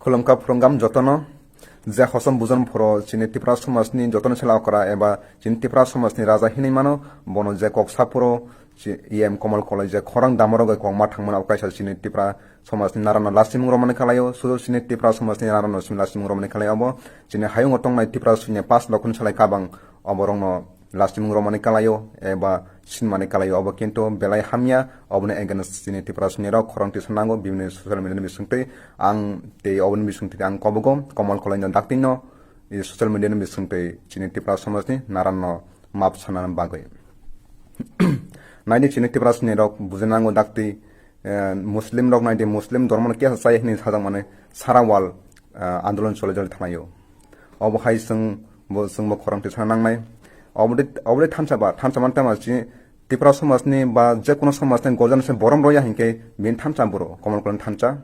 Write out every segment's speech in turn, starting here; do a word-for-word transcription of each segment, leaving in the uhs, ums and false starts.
Khulumkha phwrwngam jotono, je hosom bujon phoro chini Tipra somajni jotono sela okra eba chini Tipra somajni raja hinwi mano, bono je kok saphuro chi E M Komol Koloi je khorang damorogo kok ma thangmani abo kaisa chini Tipra somajni narano lastimung romani kalaio, sudu chini Tipra somajni narano simi lastimung romani kalaio abo chini hayungo tongnai Tipra sunya pas lokhon salai kabang oborokno lastimung romani kalaio eba sinmani kalaio, obo kintu belai hamya. Oboni against chini Tipra sini rok khorang tisa nango bibini social media ni bisingtwi. Ang tei oboni bisingtwi ang kobogo Komol Koloi no dakti no, i social media ni bisingtwi chini Tipra somajni naranno map sanani bagwi. Naidi chini Tipra sini rok bujinango dakti, eh, Muslim rok naidi Muslim dhormo no kesa chai hini sajak mani sara wal, eh, andolon chole chole thanglaio. Obo hai chwng bo, chwng bo khorang tisa nangnai. Obodei, obodei thansa ba, thansa man tama chi Tipra somajni ba je kono somajni gojana se borom roya hinkhe bini thansa boro, Komol Koloi thansa.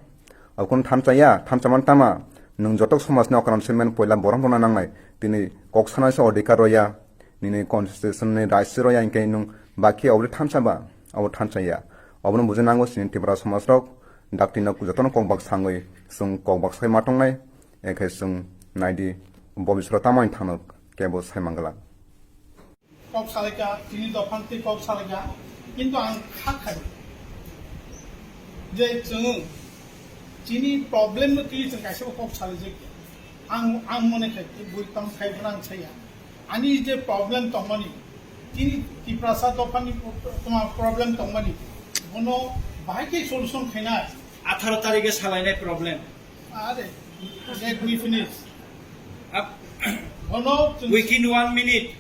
Abo kono thansa ya, thansa man tama nwng jotok somajni okran se men poila borom rona nangnai. Tini kok sana se odhikar roya, nini constitution ni rights se roya hinkhe nwng bakhe obodei thansa ba, abo thansa ya. Obono bujinango chini Tipra somaj rok, dakti no jotono kok bak sangwi chwng kok bak sai ma tongnai. Ekhe chwng naidi, bo bisro tamo wng thano kebo sai mangala. Kok salaika, chini dophang tei kok salaika, kintu ang kha khai je chwng chini problem no twi chwng kaisa kok salai je. Ang, ang mone khai bui tong khai bwrang saya. Ani je problem tongmani, chini Tiprasa dophani toma problem tongmani, bono bahai khe solution khaina. Atharo tarige salainai problem. Are, let me finish. Up. Bono chwng Within one minute.